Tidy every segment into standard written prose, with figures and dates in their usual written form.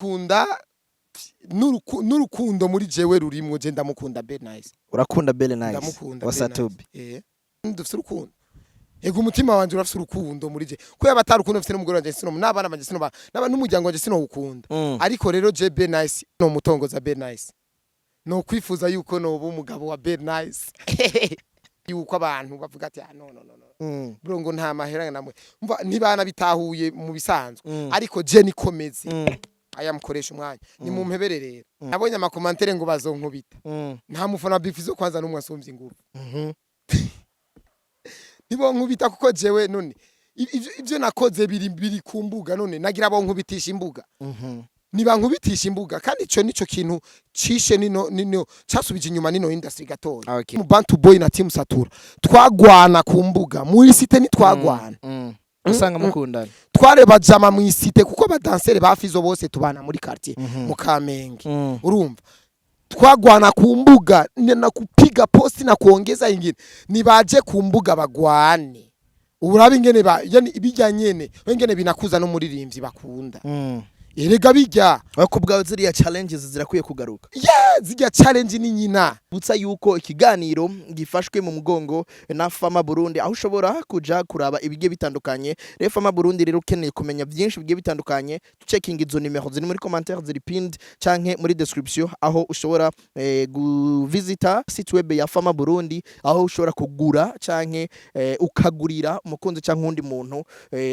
Kunda n'urukundo muri jewe rurimwo. Je ndamukunda Belle Nice. Urakunda Belle Nice? Ndamukunda. Wa Belle Satubi? Nice. Dufise urukundo. Ego, umutima wanje urafise urukundo muri je. Ko yaba atari urukundo mfise n'umugore wanje, sino n'abana banje, sino n'aba n'umuryango wanje, sino ukunda. Ariko rero je Belle Nice no mutongoza Belle Nice. No kwifuza yuko noba umugabo wa Belle Nice. Yuko abantu bavuga ati: "Ah, no, no, no, no." Bro, ngo nta mahera namwe. Umva, ntibana bitahuye mu bisanzwe. Ariko je nikomeze. Aya mukoresha umwanya. Ni mu mpebere rero. Nabonye ama commentaires ngo bazonkubita. Nta mufana wa Big Fizzo kwanza n'umwe asumbye ingufu. Ntibonkubita kuko jewe none ivyo nakoze biri ku mbuga. None nagira bonkubitisha imbuga. Nibankubitisha imbuga, kandi ico nico kintu cishe nino casubije inyuma nino industry gatoya. Mu Bantu Boy na Team Satura twagwana ku mbuga, muri cité ntitwagwana. Usanga mukundana. Twareba jama mu cité, kuko abadansere ba Fizo bose tubana muri quartier mu Kamenge. Urumva, twagwana ku mbuga na kupiga posti na kuongeza ingine. Nibaje ku mbuga bagwane, urabe ingene ba yani bijya nyene wengene binakuza n'umuririmbyi bakunda. Erega bijya. Ariko ubwawe ziriya challenges zirakwiye kugaruka. Yeah, zijya challenge ni nyina. Butsa yuko ikiganiro gifashwe mu mugongo na Fama Burundi, aho ushobora kuja kuraba ibigiye bitandukanye. Rero Fama Burundi rero, ukeneye kumenya byinshi bigiye bitandukanye, checking izo nimero ziri muri commentaire, ziri pinned canke muri description, aho ushobora guvisita site web ya Fama Burundi, aho ushobora kugura canke ukagurira umukunzi canke uwundi muntu,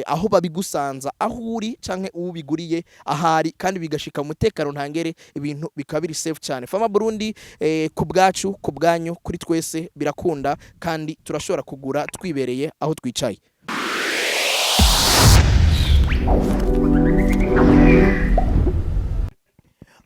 aho babigusanza aho uri canke uwubiguriye ahari, kandi bigashika mu mutekano ntangere, ibintu bikaba biri safe cyane. Fama Burundi, ku bwacu, ku bwanyu, kuri twese birakunda, kandi turashobora kugura twibereye aho twicaye.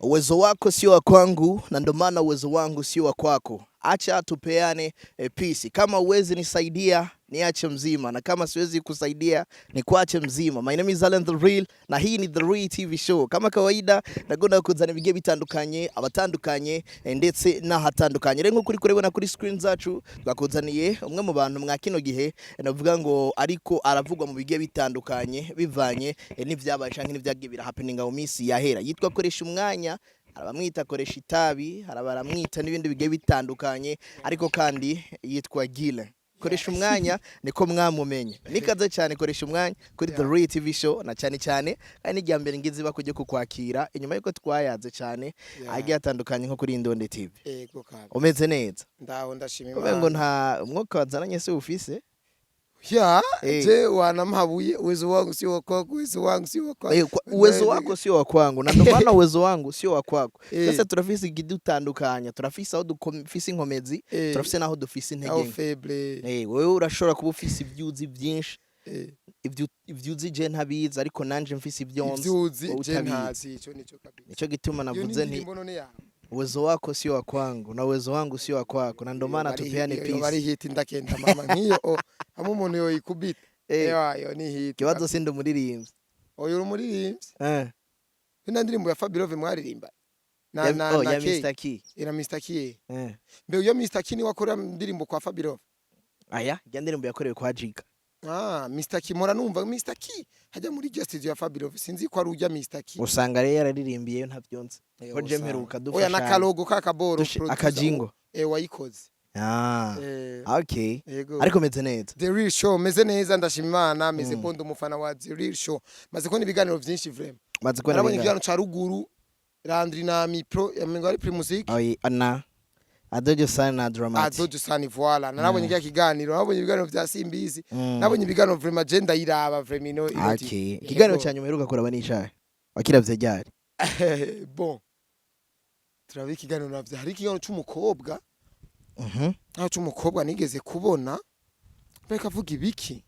Uwezo wako sio wa kwangu, na ndo maana uwezo wangu sio wa kwako. Acha tupeane peace. Kama uwezi nisaidia, niache mzima, na kama siwezi kusaidia, nikuache mzima. My name is Alan The Real, na hii ni The Real TV Show. Kama kawaida ndagomba kuzana ibigiye bitandukanye, abatandukanye, ndetse n'ahatandukanye. Rero nk'uko uri kurebona kuri screen zacu, twakuzaniye umwe mu bantu mwa kino gihe, navuga ngo ariko aravugwa mu bigiye bitandukanye bivanye n'ivyabaye canke n'ivyagiye birahappeninga mu minsi yahera. Yitwa Koresha Umwanya, hari abamwita Koresha Itabi, hari abaramwita n'ibindi bigiye bitandukanye, ariko kandi yitwa Gile. Koresha Umwanya niko mwamumenye. Nikaze cyane, Koresha Umwanya, kuri The Real TV Show, na cyane cyane kandi n'irya mbere ngize bakujye kukwakira inyuma yuko twayaze cyane agiye atandukanye nko kuri Indonde TV. Ego kabi. Umeze neza? Ndaho, ndashima Kubera ngo Imana. nta umwuka wazananye se ufise? Ya. Je wanamhabuye, uwezo wangu sio wa kwako, uwezo wangu sio wa kwako. Uwezo wako sio wa kwangu, na ndo maana uwezo wangu sio wa kwako. Twese turafise igidutandukanya, turafise aho dufise inkomezi, turafise n'aho dufise intege aho nke. Faible. Wewe urashobora kuba ufise ivyuzi byinshi, ivyo uzi je ntabizi, ariko nanje mfise ivyo nzi ivyuzi wowe je utabizi. ntazi ico nico kabisa. Nico gituma Iyo ni navuze nti indirimbo none yawe. uwezo wako sio wa kwangu na uwezo wangu sio wa kwako, na ndo maana tupeane Iyo bari peace. hit, ndakenda mama nkiyo hamwe umuntu yoyikubita. Ewa, iyo ni hit. Ikibazo sindi umuririmbyi. Oyo uri umuririmbyi. Ino ndirimbo ya Fabirove mwaririmba na na oh, na ya K. Mr. Key. Ira Mr. Key. Mbe uyo Mr. Key ni wakora indirimbo kwa Fabirove? Aya ya ndirimbo yakorewe kwa Jiga. Ah, Mr. Key, mpora numva Mr. Key hajya muri iryo studio ya Fabirove, sinzi ko ari ujya Mr. Key. Usanga rero yararirimbiyeyo, ntavyo nzi. Ko je Usanga. mperuka Oya, dufashanya. n'akalogo kakaboro producer akajingo. Wayikoze. Ah. Okay. Yego. Ariko meze neza. The Real Show, meze neza, ndashima Imana, meze ko ndi umufana wa The Real Show. Maze kubona ibiganiro vyinshi vraiment. Maze kubona Narabonye bingahe? ikiganiro ca ruguru, Landry na Mipro, yamengo ari Primusic. Oyi, na Adojo Sana na Dramati. Adojo Sani, voilà. Narabonye kya kiganiro, narabonye ibiganiro vya Simbizi. Nabonye ibiganiro vraiment, je ndayiraba vraiment ino. Okay. Ikiganiro cya nyuma uheruka kuraba ni icahe? Wakiravye ryari? Bon. Turabe ikiganiro navyo. Hari ikiganiro c'umukobwa. Aho c'umukobwa nigeze kubona. Mbega avuga ibiki?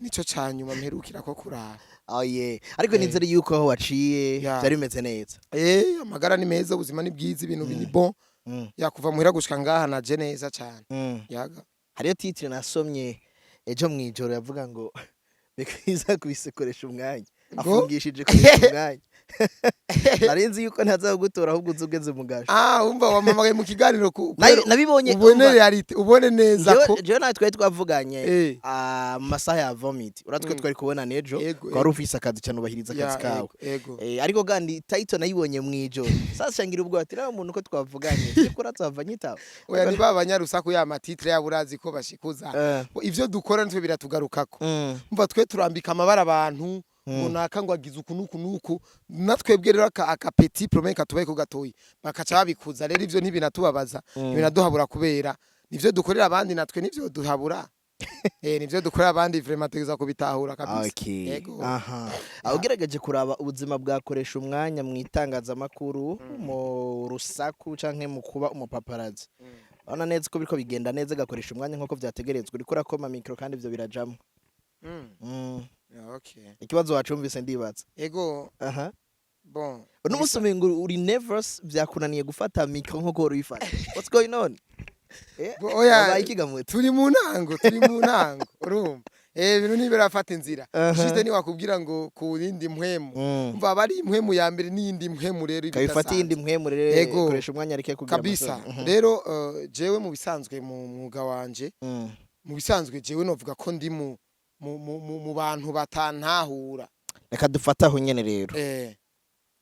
Nico ca nyuma mperukira ko kuraba. Oh yeah. Ariko nizere yuko aho waciye byari bimeze neza. Amagara ni meza, ubuzima ni bwiza, ibintu bini bon. Yakuva muhira gushika ngaha naje neza cyane. Yaga. Hariyo titre nasomye ejo mwijoro yavuga ngo Bekwiza kubisekoresha umwanya. Ngo? Afungishije Koresha Umwanya. Narinzi yuko ntaza kugutora, ahubwo uza ugeze mu gasho. Ah, umva, wamamagaye mu kiganiro kubera Nabibonye. ubone Umva, reality, ubone neza ko jewe nawe twari twavuganye mu masaha ya vomit, uratwe twari kubona nejo. Wari ufise akazi cyane, ubahiriza akazi kawe. Ego. Ariko kandi title nayibonye mwijoro, sasa ngira ubwo ati nawe umuntu ko twavuganye byukuri azava nyitaba. Oya, ni ba banyarusaku, ya ma titre yabo urazi ko bashikuza. Ivyo dukora nitwe biratugarukako. Umva, twe turambika amabara abantu ngo naka ngo agize uku nuku nuku, natwebwe rero aka petit problème katubaye ko gatoyi bakaca babikuza. Rero ivyo ntibinatubabaza, ntibinaduhabura, kubera nivyo dukorera abandi, natwe nivyo duhabura. Nivyo dukorera abandi, vraiment tegeza kubitahura kabisa. Yego. Aha aho ugerageje kuraba ubuzima bwakoresha umwanya mu itangazamakuru, mu rusaku canke mu kuba umupaparazzi, urabona neza ko biriko bigenda neza, gakoresha umwanya nkuko vyategerezwa, uriko urakoma micro kandi ivyo birajamwo. Ikibazo wacumvise, ndibaza. Ego. Aha. Bon. Uno musi umengo uri nervous, vyakunaniye gufata micro nkuko wari uyifata. What's going on? Oya. Wabaye ikigamutse. Turi mu ntango, turi mu ntango, urumva, ibintu ntibirafata inzira. Aha. Juste niwakubwira ngo ku yindi mpwemu, umva, aba ari impwemu ya mbere n'iyindi mpwemu rero iba Kayifata iyindi idasanzwe. mpwemu rero. Yego. Koresha umwanya areke kugira Kabisa. amasoni. Rero jewe mu bisanzwe, mu mwuga wanje, mu bisanzwe jewe novuga ko ndi mu bantu batantahura. Reka dufate aho nyene rero.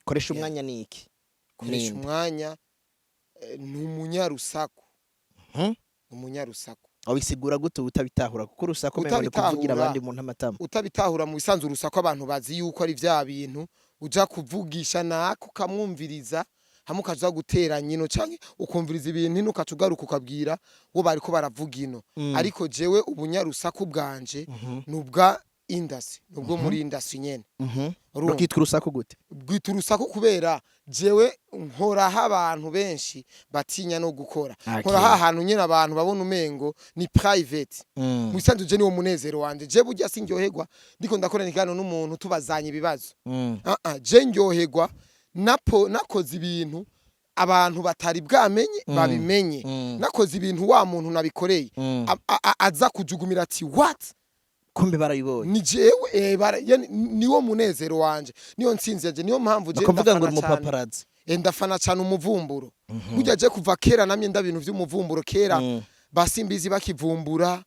Koresha umwanya ni iki? Koresha Ninde? umwanya ni umunyarusaku. Umunyarusaku. Wabisigura gute utabitahura? Kuko urusaku umengo ni kuvugira Utabitahura. abandi mu ntamatama. Utabitahura, mu bisanzwe urusaku abantu bazi yuko ari vya bintu uja kuvugisha nako ukamwumviriza, hamwe ukaza gutera nyino canke ukumviriza ibintu ino, ukaca ugaruka ukabwira wo bariko baravuga ino. Ariko jewe ubunyarusaku bwanje nubwa industry, nubwo muri industry nyene. Urumva? Rukitwa urusaku gute? Bwita urusaku kubera jewe nkoraho abantu benshi batinya no gukora. Nkoraho ahantu nyene abantu babona umengo ni private. Mu bisanzwe je niwo munezero wanje. Je burya sindyoherwa ndiko ndakorana ikiganiro n'umuntu tubazanye ibibazo. Ah ah, je ndyoherwa napo nakoze ibintu abantu batari bwamenye, babimenye. Nakoze ibintu wa muntu nabikoreye aza kujugumira ati: "What?" Kumbe barabibonye. Ni jewe, yani niwo munezero wanje, niyo ntsinzi yanje, niyo mpamvu je Bakuvuga ngo uri ndafana cane. umupaparazzi. Ndafana cane umuvumburo. Burya je kuva kera namye nda ibintu vy'umuvumburo kera, basimbizi bakivumbura,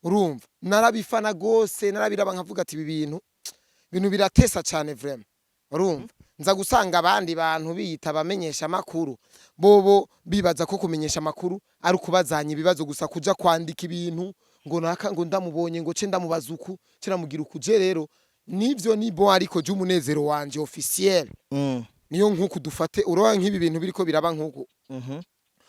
urumva, narabifana gose, narabiraba nkavuga ati ibi bintu biratesa cane vraiment. Urumva, nza gusanga abandi bantu biyita abamenyesha amakuru, bobo bibaza ko kumenyesha amakuru ari ukubazanya ibibazo gusa, kuja kwandika ibintu ngo naka ngo ndamubonye ngo ce ndamubaza uku, ce ndamugira uku. Je rero nivyo ni bon, ariko je umunezero wanje officiel niyo nkuku dufate, urabona nk'ibi bintu biriko biraba nkuku,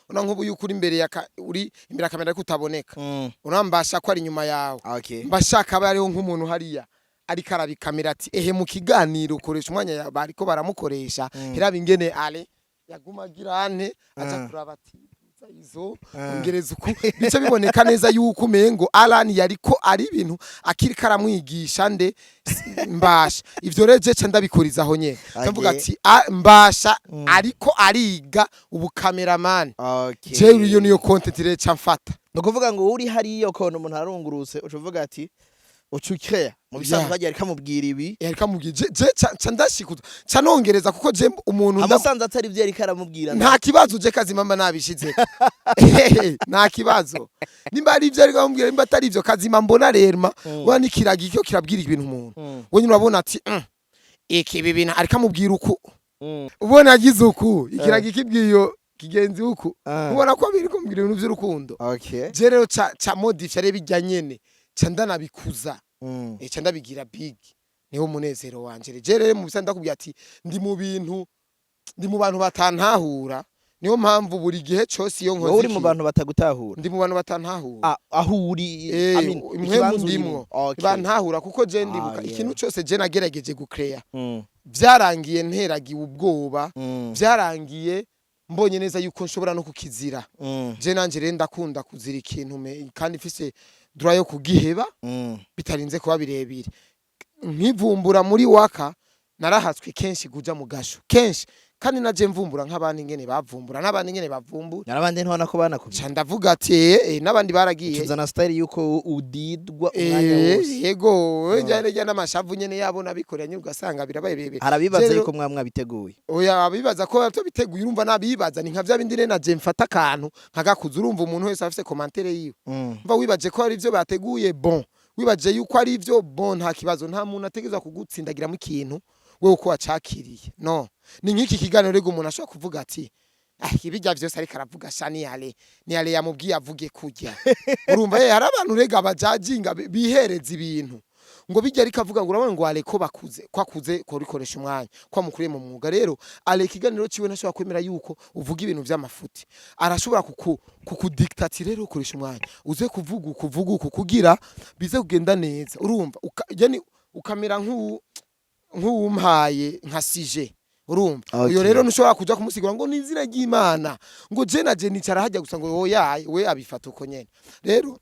urabona nk'ubu yuko uri imbere ya uri imbere ya kamera ariko utaboneka, urambasha ko ari inyuma yawe. Mbashaka aba hariho nk'umuntu hariya ariko arabikamera ati: "Ehe, mu kiganiro koresha umwanya bariko baramukoresha." Heraba ingene ale yaguma agira ane aja kuraba ati: "Duza izo, ongereza uku," bice biboneka neza yuko umengo Alan yariko ari ibintu akiriko aramwigisha nde mbasha. Ivyo rero je ca ndabikurizaho nyene, ndavuga ati: "Mbasha ariko ariga ubu cameraman." Jewe iyo niyo content rero ca mfata. Ni ukuvuga ngo uri hariya ukabona umuntu arungurutse, uca uvuga ati uca ukeya mu bisanzwe hagiye ariko amubwira ibi. Yariko amubwira, je ca ndashikuza, ca nongereza, kuko je umuntu Amasanze atari ibyo yariko aramubwira. Nta kibazo, je kazima mba nabishize, nta kibazo nimba ari ivyo ariko amubwira, nimba atari ivyo, kazima mbona rerma wa nikiragi cyo kirabwira ibintu umuntu. We nyine urabona ati: iki ibi bintu ariko amubwira uku." Ubona agize uku, ikiragi kibwiye iyo kigenzi uku, ubona ko biri kumubwira ibintu vy'urukundo. Je rero ca modify rero bijya nyene, ca ndanabikuza, ca ndabigira big, niwo munezero wanje. Je rero mu bisa ndakubwira ati ndi mu bintu, ndi mu bantu batantahura, niyo mpamvu buri gihe cose iyo nkoze Wowe uri mu ikintu, bantu batagutahura? Ndi mu bantu batantahura. Ah, aho uri, I mean, impwemu ikibanza urimo. ndimwo. Bantahura kuko je ndibuka ikintu cose je nagerageje gucrea, vyarangiye nteragiwe ubwoba, vyarangiye mbonye neza yuko nshobora no kukizira. Je nanje rero ndakunda kuzira ikintu kandi mfise droit yo kugiheba, bitarinze kuba birebire. Nkivumbura muri waka Narahatswe kenshi kuja mu gasho kenshi, kandi naje mvumbura nk'abandi ingene bavumbura, n'abandi ingene bavumbura. Narabandi ntibona ko banakubye. Ca ndavuga ati n'abandi baragiye. Tuzana style yuko udidwa umwanya wose. Yego, rya n'amashavu nyene yabo nabikorera nyine, ugasanga birabaye birebire. Harabibaza Rero yuko mwa mwabiteguye. Oya, abibaza ko biteguye, urumva nabibaza ni nka vya bindi rero naje mfata akantu nkagakuza. Urumva umuntu wese afise commentaire yiwe. Mva wibaje ko ari ivyo bateguye, bon, wibaje yuko ari ivyo, bon, nta kibazo. Nta muntu ategerezwa kugutsindagiramo ikintu wewe uko wacakiriye. No ni nk'iki kiganiro rego, umuntu ashobora kuvuga ati: "Ah, ibijya vyose ariko aravuga sha, ni ale ni ale yamubwiye avuge kurya." Urumva hari abantu rega bajajinga, bihereza ibintu ngo bijya, ariko avuga ngo urabona ngo ale ko bakuze, ko akuze, ko rikoresha umwanya, ko amukuriye mu mwuga. Rero ale ikiganiro ciwe ntashobora kwemera yuko uvuga ibintu vy'amafuti. Arashobora kukudikta ati: "Rero ukoresha umwanya uze kuvuga uku, uvuga uku kugira bize kugenda neza." Urumva yani ukamera nk'uwumpaye nka sujet, urumva? Uyo rero ntushobora kuja kumusigura ngo ni izina ry'Imana, ngo je na je nicara hajya gusa, ngo oya, we abifata uko nyene. Rero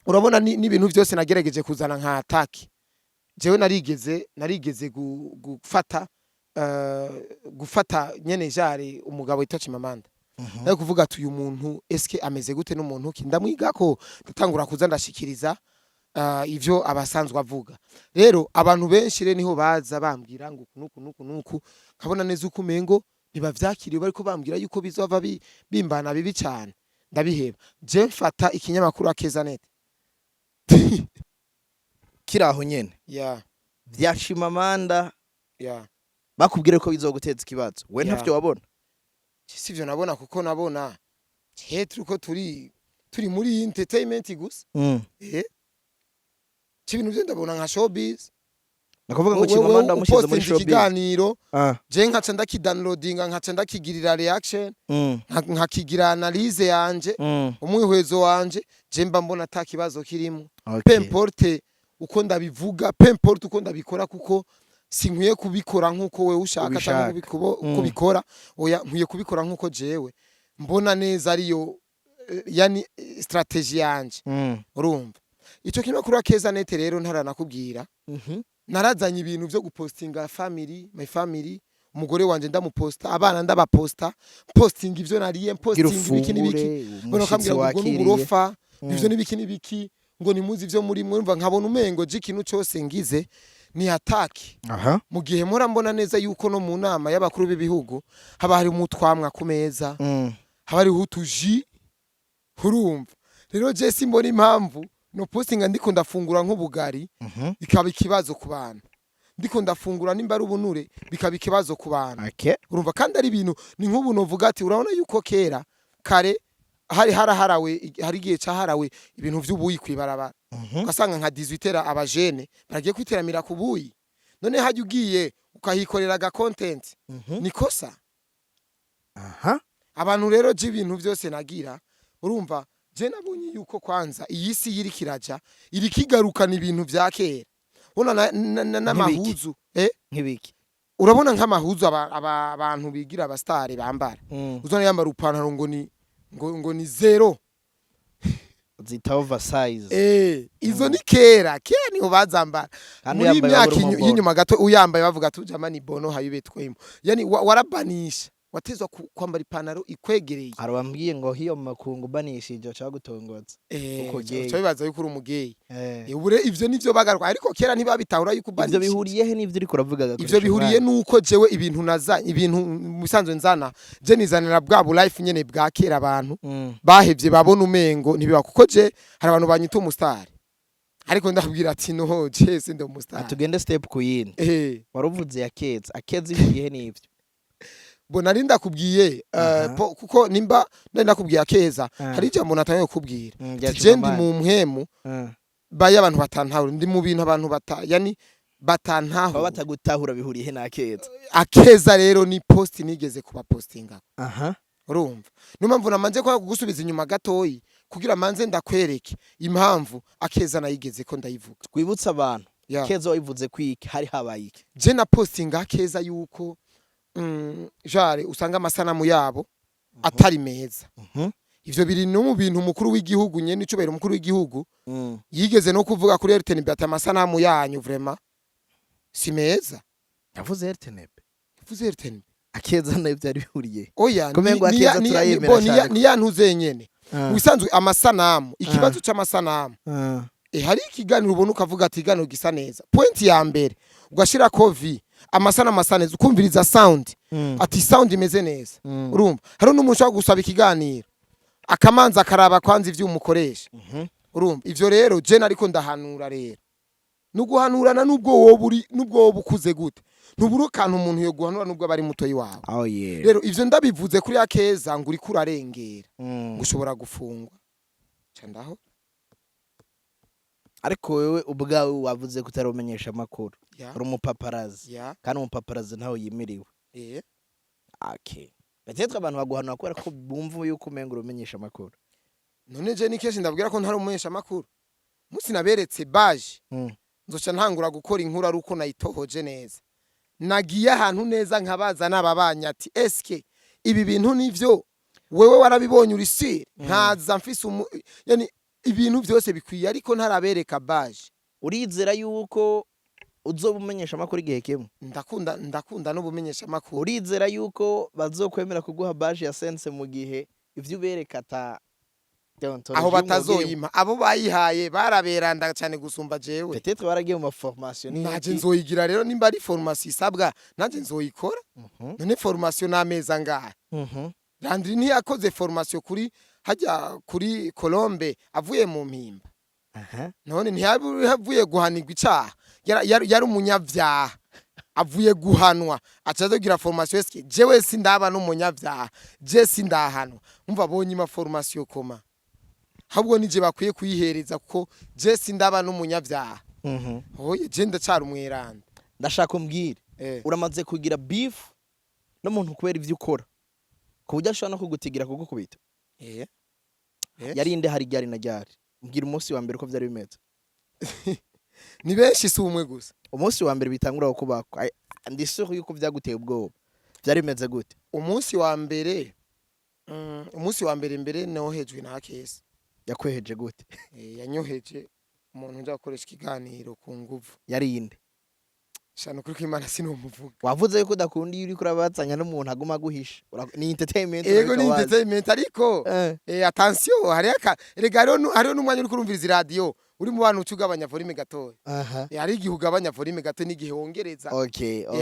urabona n'ibintu vyose nagerageje kuzana nka attaque. Jewe narigeze gufata nyene jare umugabo witwa Chimamanda. Nayo kuvuga ati: "Uyu muntu eske ameze gute? N'umuntu ki?" Ndamwigako, ndatangura kuza ndashikiriza ivyo abasanzwe avuga. Rero abantu benshi rero niho baza bambwira ngo uku nuku nuku nuku, nkabona neza uko umengo ntibavyakiriye, bariko bambwira yuko bizova bimbana bibi cane. Ndabiheba, je mfata ikinyamakuru Akezanet. Kiri aho nyene vya Chimamanda bakubwire ko bizoguteza ikibazo, we ntavyo wabona? Sivyo nabona, kuko nabona he turiko turi muri entertainment gusa. Ibintu vyo ndabona nka showbiz. Nakuvuga ngo Wewe Chimamanda wamushyize muri upostinze showbiz. ikiganiro, je nkaca ndakidownloadinga, nkaca ndakigirira reaction, nkakigira analyse yanje, umwihwezo wanje, je mba mbona ata kibazo kirimo. Peu importe uko ndabivuga, peu importe uko ndabikora, kuko sinkwiye kubikora nkuko wewe ushaka Ubishaka. cyangwa kubikora. Oya, nkwiye kubikora nkuko jewe mbona neza ariyo yani strategy yanje. Urumva ico kinyamakuru Keza Net rero ntaranakubwira, narazanye ibintu vyo gupostinga family, my family, umugore wanje ndamuposta, abana ndabaposta, postinga ivyo nariye, gira postinga ibiki n'ibiki. ufungure Mbona umushitsi ukambwira ngo ubwo wakiriye. n'uburofa, ivyo n'ibiki n'ibiki, ngo nimuzi ivyo muri mwe. Urumva nkabona umengo je ikintu cose ngize ni attaque, mu gihe mpora mbona neza yuko no mu nama y'abakuru b'ibihugu haba hari umutwamwa ku meza, haba hariho utuji. Urumva rero je simbona impamvu no postinga ndiko ndafungura nk'ubugari bikaba ikibazo ku bantu, ndiko ndafungura nimba ari ubunure bikaba ikibazo ku bantu. Urumva kandi ari ibintu ni nk'ubu novuga ati urabona yuko kera kare hari haraharawe, hari igihe caharawe ibintu vy'ubuyi kwibarabara, ugasanga nka 18 abajene baragiye kwiteramira ku buyi. None hajya ugiye ukahikorera aga content, ni kosa? Abantu rero je ibintu byose nagira, urumva je nabonye yuko kwanza iyi si yiri kiraja iriko igarukana ibintu vya kera, ubona n'amahuzu Nk'ibiki? Urabona nk'amahuzu abantu bigira abastare bambara, uzona yambara upantaro ngo ni ngo ni zero. Zita oversize. Izo ni kera kera niho bazambara. Kandi Muri iyi uyambaye myaka wabura umugono. y'inyuma gato, uyambaye bavuga ati ujama ni bono hayubetwemo, yani warabanisha, watezwa kwambara ipantaro ikwegereye. Hari wambwiye ngo hiyo mu makungu banishije baca bagutongoza. Uko gay. Uca bibaza yuko uri umugeyi. Ubu rero ivyo nivyo bagaruka, ariko kera ntibabitahura yuko Ivyo ubanishije. bihuriye he n'ivyo uriko uravuga? Ivyo Gakoresha bihuriye umwanya. nuko jewe ibintu naza, ibintu musanzwe nzana, je nizanira bwa bu life nyene bwa kera abantu bahevye, babona umengo ntibiba, kuko je hari abantu banyita umustar, ariko ndabwira ati: "No, je sindi umustar." Tugende step ku yindi. Waruvuze ya Keza, Akeza ihuriye he n'ivyo? Bo nari ndakubwiye kuko nimba nari ndakubwiye Akeza, hari ijambo natangiye kukubwira. Rya Ati je ndi Chimamanda. mu mpwemu baye abantu batantahura, ndi mu bintu abantu bata yani Baba batantahura. batagutahura, bihuriye he na Akeza? Akeza rero ni post nigeze kubapostinga. Urumva niyo mpamvu namanje kwa kugusubiza inyuma gatoyi kugira manze ndakwereke impamvu Akeza nayigeze ko ndayivuga. Twibutse abantu. Keza wayivuze kwiki? Hari habaye iki? Je na postinga Akeza yuko jare usanga amasanamu yabo atari meza. Ivyo biri no mu bintu umukuru w'igihugu nyene icubahiro umukuru w'igihugu yigeze no kuvuga kuri RTNB ati: "Amasanamu yanyu vraiment si meza." Yavuze RTNB. Yavuze RTNB. Akeza nayo byari bihuriye? Oya. Kumengo Akeza turayemera bo, cyane. Ni ya ntuze nyene. Mu bisanzwe amasanamu, ikibazo c'amasanamu, hari ikiganiro ubona ukavuga ati ikiganiro gisa neza. Point ya mbere ugashira ko amasanamu asa neza, ukumviriza sound, ati sound imeze neza. Urumva hari n'umuntu ushobora gusaba ikiganiro akamanza akaraba kwanza ivyo umukoresha. Urumva ivyo rero je nariko ndahanura rero nuguhanurana, nubwo wowe uri, nubwo wowe ukuze gute, ntubura akantu umuntu yo guhanura nubwo aba ari mutoyi wawe. Rero ivyo ndabivuze kuri Akeza ngo uriko urarengera, ngo ushobora gufungwa, ca ndaho. Ariko wewe ubwawe wavuze ko utari umenyesha amakuru, uri umupaparazi, kandi umupaparazi ntawe yimiriwe. Okay, peut-être abantu baguhanura kubera ko bumva yuko umenga urumenyesha amakuru. None je ni kenshi ndabwira ko ntari umumenyesha amakuru. Musi naberetse baje, nzoca ntangura gukora inkuru ari uko nayitohoje neza, nagiye ahantu neza, nkabaza n'ababanya ati eske ibi bintu nivyo wewe warabibonye, uri sûr? Nkaza mfise yani ibintu byose bikwiye, ariko ntarabereka baje. Urizera yuko uzoba umenyesha amakuru igihe kimwe? Ndakunda n'ubumenyesha amakuru. Urizera yuko bazokwemera kuguha badge ya sense mu gihe ivyo ubereka ata déontologie Aho y'umwuga irimo? Batazoyimpa. Abo bayihaye baraberanda cyane gusumba jewe. Peut-être baragiye mu maformation. Naje nzoyigira rero. Nimba ari formation isabwa, naje nzoyikora. None formation n'amezi angahe? Landry ntiyakoze formation kuri hajya kuri Colombe avuye mu Mpimba? None ntiyavuye guhanirwa icaha? Yari umunyabyaha avuye guhanwa, aca azogira formation. Eske jewe sindaba n'umunyabyaha? Je sindahanwa? Umva, bonye ima formation koma, ahubwo nije bakwiye kuyihereza, kuko je sindaba n'umunyabyaha. Oye, je ndacara umweranda. Ndashaka umbwire, uramaze kugira beef n'umuntu kubera ivyo ukora, ku buryo ashobora no kugutigira kugukubita? Eh. Eh. Yari inde? Hari ryari na ryari? Mbwira umunsi wa mbere uko vyari bimeze. Ni benshi, si umwe gusa. Umunsi wa mbere bitangura kubakwa, ndi sûr yuko vyaguteye ubwoba. Vyari bimeze gute? Umunsi wa mbere, umunsi wa mbere mbere nohejwe na Kesi. Yakweheje gute? Yanyoheje umuntu nja gukoresha ikiganiro ku nguvu. Yari inde? Shana kuri kw'Imana sinumuvuga. Wavuze yuko udakunda iyo uriko urabazanya n'umuntu aguma aguhisha. Ni entertainment. Ego, ni urabika wazi. entertainment, ariko attention, hariho aka erega hariho n'umwanya uriko urumviriza iradiyo uri mu bantu, uca ugabanya volume gatoya. Hari igihe ugabanya volume gato n'igihe wongereza.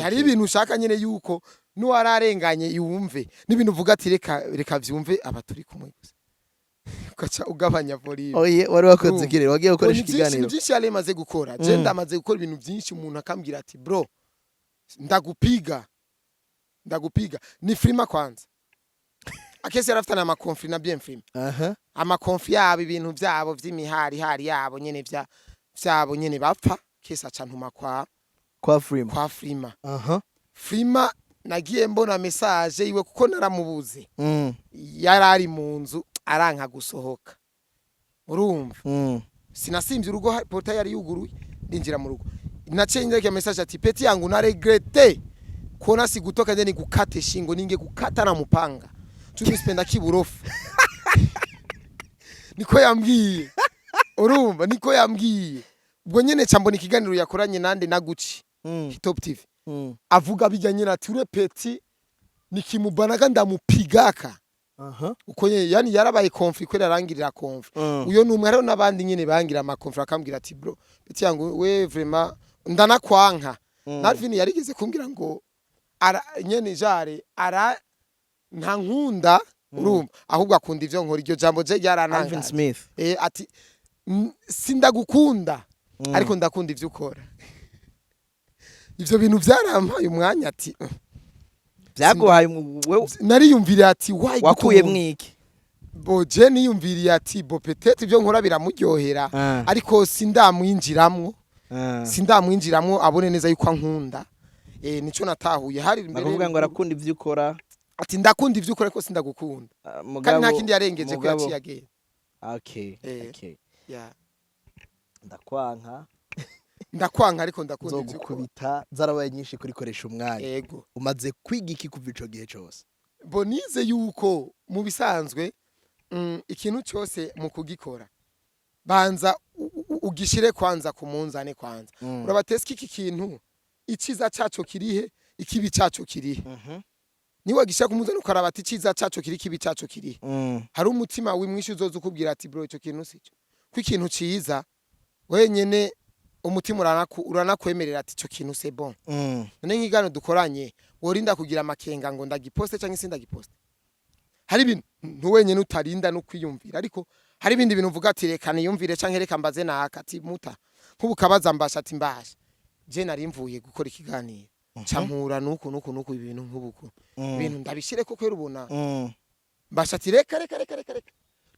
Hari ibintu ushaka nyene yuko n'uwararenganye yumve, n'ibintu uvuga ati reka reka vyumve aba turi kumwe gusa, ugaca ugabanya volume. Oye, wari wakoze Urumva. iki rero? Wagiye gukoresha Ni byinshi, ni ikiganiro? byinshi yari maze gukora. Je ndamaze gukora ibintu byinshi, umuntu akambwira ati bro, ndagupiga, ndagupiga. Ni Frima kwanza. Akesi yarafitanye amaconflits na Bien Frima. Amaconflits yabo, ibintu vyabo vy'imihari hari yabo nyene, vya vyabo nyene bapfa. Kesi aca ntuma kwa Kwa Frima. Kwa Frima. Frima nagiye mbona message iwe kuko naramubuze. Yari ari mu nzu, aranka gusohoka, urumva? Sinasimvye urugo, portail yari yuguruye, ndinjira mu rugo, naciye ndeka message ati petit yangu, na regrette kuona sikutoka nje nikukate shingo, ninge kukata na mupanga tumi sipenda kiburofu. Niko yambwiye, urumva? Niko yambwiye. Ubwo nyene ca mbona ikiganiro yakoranye nande? Na Gucci, Top TV. Avuga bijya nyene ati ure petit nikimubanaga ndamupigaka. Uko nyene yani yarabaye conflit kwera arangirira conflit. Uyo numwe. Hariho n'abandi nyene bangira amaconflits, akambwira ati bro, petit yangu, we vraiment ndanakwanka. Narvin yarigeze kumbwira ngo ara nyene jare ara nta nkunda, urumva? Ahubwo akunda ivyo nkora. Iryo jambo je Alvin ryarantangaje. Smith. Ati sindagukunda, ariko ndakunda ivyo ukora. Ivyo bintu vyarampaye umwanya ati Byaguhaye wewe? Nariyumviriye ati why gute Wakuye umuntu- mwiki? Bo je niyumviriye ati bo peut-être ibyo nkora biramuryohera, ariko sindamwinjiramwo. Sindamwinjiramwo abone neza yuko ankunda. Nico natahuye hari imbere. Bakuvuga ngo arakunda ivyo ukora. Ati ndakunda ivyo ukora, ariko sindagukunda. Ah, kandi mugabo nta kindi yarengeje ko, yaciye agenda. Okay. Yeah. Ndakwanka. Ndakwanka, ariko ndakunda ivyo ukora. Nzogukubita zarabaye nyinshi kurikoresha umwanya. Ego. Umaze kwiga iki kuva ico gihe cose? Bo nize yuko mu bisanzwe, ikintu cyose mu kugikora banza ugishire kwanza ku munzane kwanza. Urabateska iki kintu. Iciza caco kirihe? Ikibi caco kirihe? Niwe gishyira ku munzani, ukaraba ati iciza caco kiri, ikibi caco kirihe? Hari umutima wimwishi uzoza ukubwira ati: "Bro, ico kintu sico." Ko ikintu ciza wenyene umutima uranakwemerera ati ico kintu c'est bon. None nk'igano dukoranye, worinda kugira amakenga ngo ndagiposte canke sindagiposte? Hari ibintu wenyene utarinda no kwiyumvira, ariko hari ibindi bintu uvuga ati reka niyumvire canke reka mbaze naka. Ati muta nk'ubu kabaza mbasha, ati mbasha, je nari mvuye gukora ikiganiro, ca mpura nuku nuku nuku, ibintu nk'ubuku, ibintu ndabishire ko kwera ubona. Mbasha ati reka, reka, reka, reka, reka,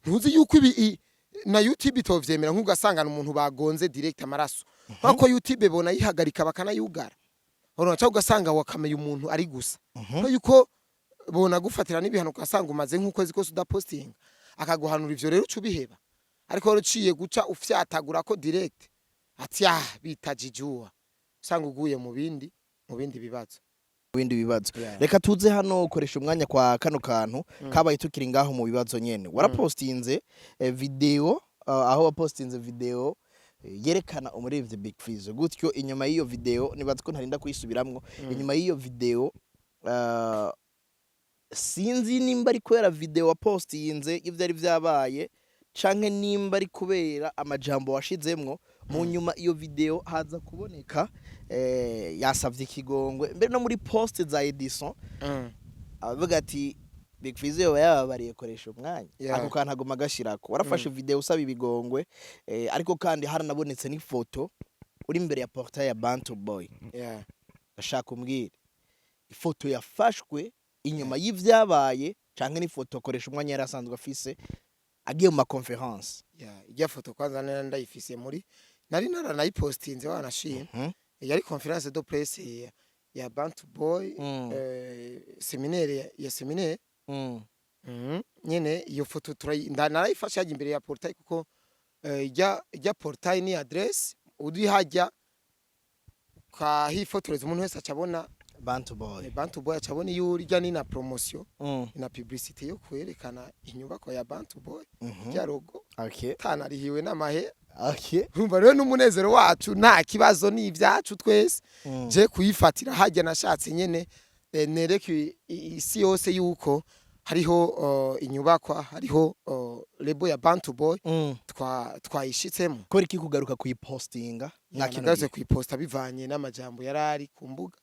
ntuzi yuko ibi na YouTube itovyemera? Nk'ugasangana umuntu bagonze direct amaraso, nk'uko YouTube bona yihagarika bakanayugara, urabona, cyangwa ugasanga wakameye umuntu ari gusa ko yuko bona gufatira n'ibihano, ugasanga umaze nk'ukwezi kose udapostinga, akaguhanura. Ivyo rero uca ubiheba, ariko rero uciye guca ufyatagura ko direct ati ah, bitajijua, usanga uguye mu bindi bibazo. Bindi bibazo. Yeah. Reka tuze hano, ukoresha umwanya kwa kano kantu kabaye tukiri ngaho mu bibazo nyene. Warapostinze video, aho wapostinze video yerekana umuririmbyi Big Fizzo gutyo. Inyuma y'iyo video, nibaza ko ntarinda kuyisubiramwo, inyuma y'iyo video, sinzi nimba ari kubera video wapostinze ivyo ari vyabaye, canke nimba ari kubera amajambo washizemwo. Mu nyuma iyo video haza kuboneka yasavye ikigongwe, mbere no muri post za Edison abavuga ati Big Fizzo yoba yababariye koresha umwanya. Ako kantu aguma agashirako. Warafashe video usaba ibigongwe, ariko kandi haranabonetse n'ifoto uri imbere ya portail ya Bantu Boy. Ndashaka umbwire ifoto yafashwe inyuma y'ivyabaye, canke n'ifoto koresha umwanya yari asanzwe afise agiye mu ma conférence? Yeah, ijya foto kwanza nari ndayifise, muri nari naranayipostinze, wanashima. Yari conférence de presse ya Bantu Boy, séminaire ya séminaire. Nyene iyo foto narayifashe hajya imbere ya portail, kuko ijya portail ni adresse uri hajya ukahifotoreza, umuntu wese acabona. Bantu Boy. Bantu Boy acabona iyo urya, ni na promotion na publicité yo kwerekana inyubako ya Bantu Boy, ya logo. Tanarihiwe n'amahe. Urumva rero n'umunezero wacu, nta kibazo, ni ibyacu twese. Je kuyifatira hajya nashatse nyene nereke isi yose yuko hariho inyubakwa, hariho label ya Bantu Boy twayishitsemo. Kubera iki kugaruka kuyipostinga mwa kino Nagarutse gihe? kuyiposta bivanye n'amajambo yarari ku mbuga,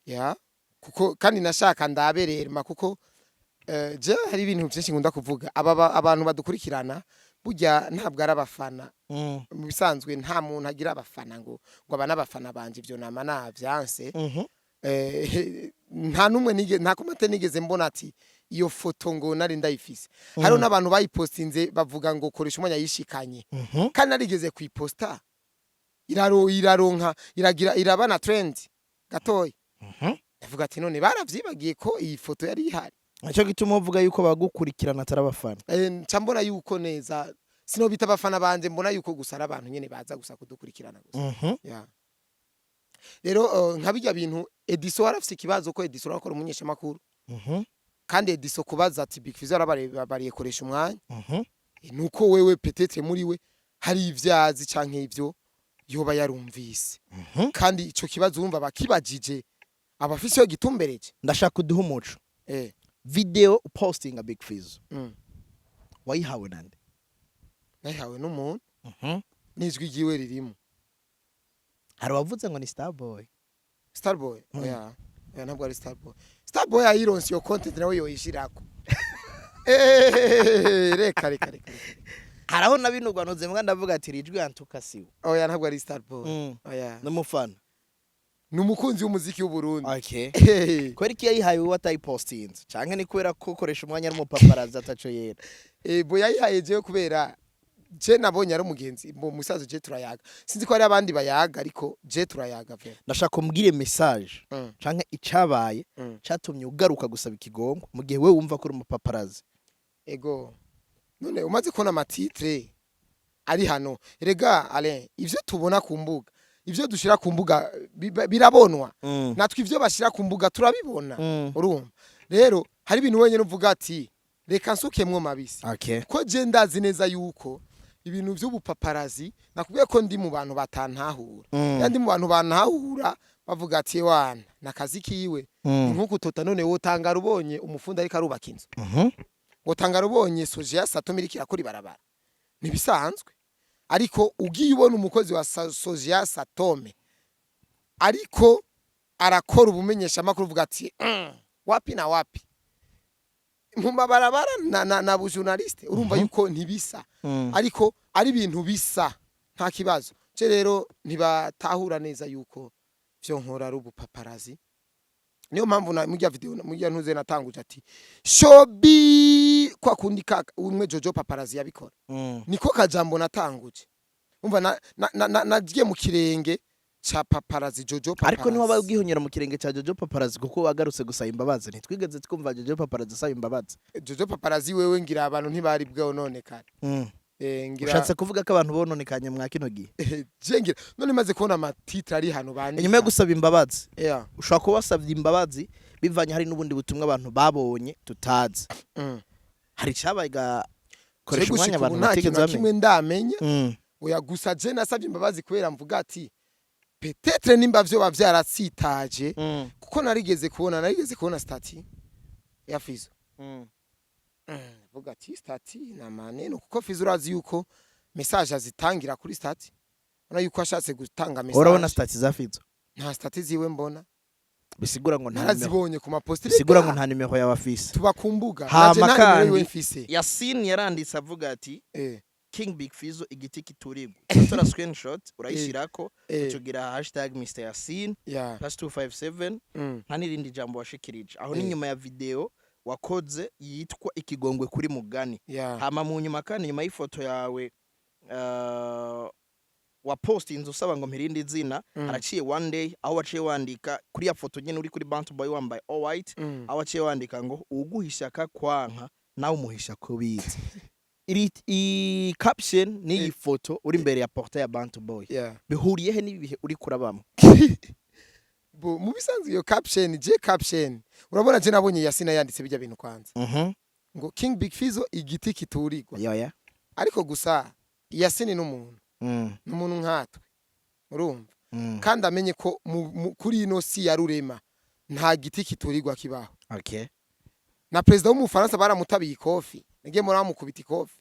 ya kuko kandi nashaka ndabererma, kuko je hari ibintu byinshi nkunda kuvuga. Aba abantu badukurikirana burya ntabwo ari abafana. Mu bisanzwe nta muntu agira abafana ngo aba n'abafana banje, ivyo nama navyanse. Nta numwe nige, nta commentaire nigeze mbona ati iyo foto ngo nari ndayifise. Hariho n'abantu bayipostinze bavuga ngo koresha umwanya yishikanye, kandi narigeze kuyiposta, iraronka, iragira, iraba na trend gatoya. Ndavuga ati none baravyibagiye ko iyi foto yari ihari? Nico gituma uvuga yuko bagukurikirana atari abafana. Nca mbona yuko neza sinobita abafana banje, mbona yuko gusa ari abantu nyene baza gusa kudukurikirana gusa. Yeah. Rero nka bijya bintu Edison arafise ikibazo, ko Edison arakora umunyeshamakuru, kandi Edison kubaza ati Big Fizzo arabariye koresha umwanya, nuko wewe peut-être muri we hari ivyazi canke ivyo yoba yarumvise. Kandi ico kibazo urumva bakibajije abafise iyo gitumbereje. Ndashaka uduhe umuco. Video postinga Big Fizzo wayihawe nande? Nayihawe n'umuntu n'ijwi ryiwe ririmo. Hari abavuze ngo ni Starboy. Starboy? Oya, oya, ntabwo ari Starboy. Starboy ayironse iyo content nawe yoyishirako. Reka, reka, reka. Hari aho nabinugwanuze mbwa ndavuga ati rijwi yantuka siwe. Oya, ntabwo ari Starboy. Oya. N'umufana. Ni umukunzi w'umuziki w'Uburundi. Okay. Kubera iki yayihaye wowe atayipostinze, canke ni kubera ko ukoresha umwanya ari umupaparazi ataco yera? Bo yayihaye jewe kubera je nabonye ari umugenzi mu musaza. Je turayaga, sinzi ko hari abandi bayaga, ariko je turayaga ve. Ndashaka umbwire message canke icabaye catumye ugaruka gusaba ikigongo mu gihe wewe wumva ko uri umupaparazi. Ego, none umaze kubona ama titre ari hano. Erega Alain, ivyo tubona ku mbuga, ivyo dushira ku mbuga birabonwa. Natwe ivyo bashira ku mbuga turabibona. Urumva rero hari ibintu wenyine uvuga ati reka nsukemwo mabisi, ko je ndazi neza yuko ibintu vy'ubupaparazi, nakubwiye ko ndi mu bantu batantahura. Ndi mu bantu bantahura. Bavuga ati: "Wana nakazi kiwe." Nkuko tota none wotangara ubonye umufundi ariko arubaka inzu, wotangara ubonye Sojia Satome iriko irakora ibarabara, ntibisanzwe. Ariko ugiye ubona umukozi wa Sojia Satome ariko arakora ubumenyesha makuru, uvuga ati: wapi na wapi mu mabarabara na bu journaliste." Urumva yuko ntibisa, ariko ari ibintu bisa, nta kibazo. Ce rero ntibatahura neza yuko vyo nkora ari ubupaparazi. Niyo mpamvu na mujya video mujya ntuze natanguje ati shobi kwa kundi ka umwe Jojo Paparazi yabikora. Niko kajambo natanguje. Umva, nagiye mu kirenge ca Paparazi, Jojo Paparazi. Ariko ntiwabaye ubwihonyera mu kirenge cya Jojo Paparazi, kuko wagarutse gusaba imbabazi. Ntitwigeze twumva Jojo Paparazi asaba imbabazi. Jojo Paparazi wewe ngira abantu ntibari bweho none kare. Ngira Ushatse kuvuga ko abantu bononekanye mwa kino gihe? Je ngira none maze kubona ama titre ari hano bandika. Inyuma yo gusaba imbabazi, ushobora kuba wasabye imbabazi bivanye hari n'ubundi butumwa abantu babonye tutazi. Hari icyabaye gakoresha Je umwanya gushika ubu abantu nta batigeze kintu na bamenya. kimwe ndamenya. Oya, gusa je nasabye imbabazi kubera mvuga ati peut-être nimba vyo vyaratsitaje, kuko narigeze kubona statut ya Fizo. Vuga ati statut na maneno, kuko Fizo urazi yuko message azitangira kuri statut. Urabona yuko ashatse gutanga message. Urabona statut za Fizo? Nta statut ziwe mbona. Bisigura ngo nta nimero Narazibonye ku maposti. Bisigura ngo nta nimero yawe afise. Tuba ku mbuga. Hama Naje nta nimero kandi yiwe mfise. Yasin yaranditse avuga ati: "King Big Fizzo, igiti kiturigwa." Utora screenshot urayishirako, ucugira #MrYasin +257. Nta n'irindi jambo washikirije aho. Ni nyuma ya video wakoze yitwa "Ikigongwe kuri mugani". Hama mu nyuma kandi, nyuma y'ifoto yawe wa postinze usaba ngo mpirinde izina, haraciye one day aho waciye wandika kuri ya foto nyene uri kuri Bantu Boy wambaye all white, aho waciye wandika ngo uguhisha akakwanka nawe umuhisha kubizi. Iri i caption n'iyi foto uri imbere ya porte ya Bantu Boy bihuriye he n'ibi bihe uri kurabamo? Bo mu bisanzwe iyo caption, je caption urabona, je nabonye Yasina yanditse bijya bintu kwanza ngo "King Big Fizzo, igiti kiturirwa". Yoya. Ariko gusa Yasini n'umuntu, n'umuntu nkatwe, urumva? Kandi amenye ko kuri ino si ya rurema nta giti kiturirwa kibaho. Na perezida w'umufaransa baramutabiye ikofi, nagiye muri bamukubita ikofi.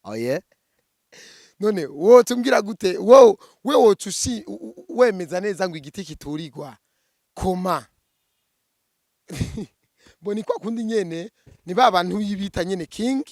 Oh yeah. None woca umbwira gute wowe, we woca ushi wemeza neza ngo igiti kiturirwa koma mbona kwa kundi nyene ni ba bantu bita nyene king,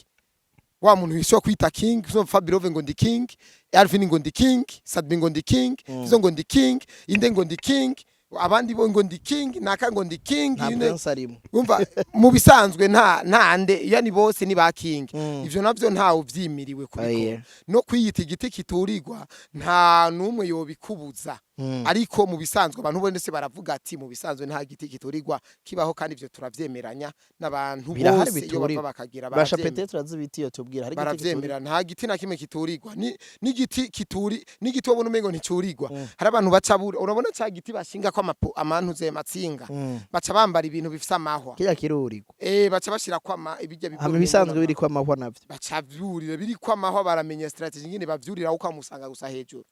wa muntu wishobora kwita king. So Fabirove ngo ndi king, Alvin ngo ndi king, Sadbi ngo ndi king, Fizo ngo ndi king, inde ngo ndi king, abandi bo ngo ndi king, naka ngo ndi king. Nta prince arimo. Umva, mu bisanzwe nta nde, yani bose ni ba king. Ivyo navyo ntawe uvyimiriwe kubikora. No kwiyita igiti kiturirwa nta numwe yobikubuza. Ariko mu bisanzwe abantu bose baravuga ati mu bisanzwe nta giti kiturirwa kibaho, kandi ivyo turavyemeranya n'abantu Birahari bose iyo bava biturirwa. bakagira Basha baravyemera. peut-être azi ibiti yo tubwira hari igiti Baravyemera, nta giti na kimwe kiturirwa. Ni n'igiti kituri n'igiti wabona umengo nticurirwa. Hari abantu baca urabona ca giti bashinga ko amantuze matsinga, baca bambara ibintu bifise amahwa. Kirya kirurirwa. Baca bashira ko ama ibijya Hama ibisanzwe biri kwa amahwa navyo. Baca vyurira biri ko amahwa, baramenya strategy nyine bavyurira uko amusanga gusa hejuru.